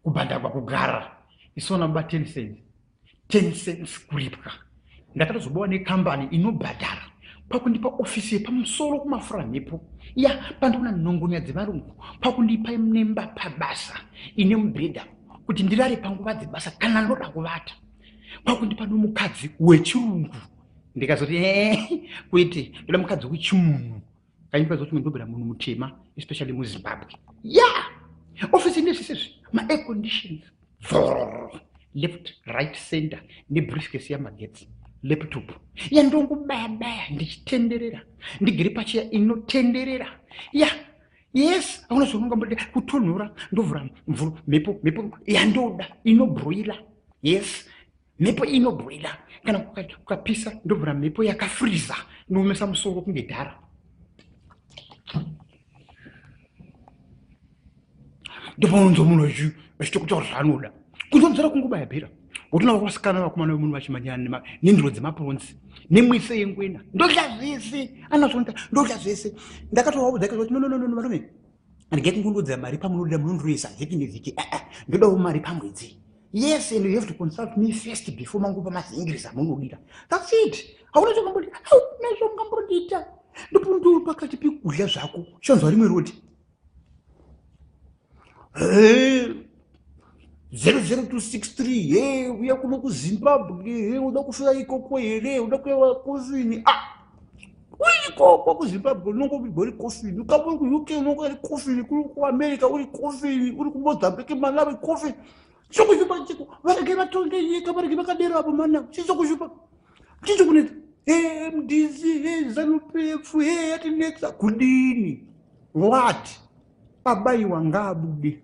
Kubhadharwa kugara isona ba 10 cents, 10 cents kuripwa. Ndakatozobawa nekambani inobhadhara pakundipa ofisi yepamusoro kumafura mhepo ya pandiona nhongonya dzevarungu, pakundipa nemba pabasa ine mubhedha kuti ndirare panguva dzebasa kana ndoda kuvata, pakundipa nomukadzi wechirungu. Ndikazoti ee, kwete, ndoda mukadzi wechimunhu. Kanyimba zoti ndobira munhu mutema, especially muZimbabwe. Ya, ofisi ine zvese izvi, maair conditions, bvororo, left, right, center, nebriefcase yamagetsi, laptop yandongobaya baya ndichitenderera, ndigere pacheya inotenderera. Ya, yes, hauna zvaunongamboda kutonhora, ndovhura mvuro, mhepo, mhepo yandoda inobroila. Yes, mhepo inobroila. Kana kukapisa, ndovhura mhepo yakafriza inoomesa musoro kunge dhara. Ndopaunonzwa munhu achitokutaura zvaanoda kunzonzera, kungobaya bhera, wotoona vasikana, vakomana vemunhu vachimanyana nendiro dzemapuronzi nemwise yengwena. Ndodya zvese anazvonda, ndodya zvese. Ndakatovaudza kuti no, no, no, no, varume, regai kungondodza mari pamunodira, munondiroisa vhiki nevhiki. Aa, ndodawo mari pamwedzi. Yes, and you have to consult me first before mangupa mazingirisi amunodira. That's it. Hauna zvakambodi, hauna zvakambodiita. Ndopo pakati pekudya zvako chonzwa rimwe roti 00263, he, uya kuno kuZimbabwe, he, uda kufira ikoko here? Uda kuya kofini? Ah, uri ikoko kuZimbabwe unongobigwa uri kofini, ukava uri kuUK unongo uri kofini, kuri kuAmerica uri kofini, uri kuMozambique, Malawi, kofini. Chichokushupa chiko? Varege vatonge nyika, varege vakadero avo mana. Chichokushupa, chichokunetsa? MDC, ZANU PF yatinetsa kudini? What? Abaiwa ngaabude.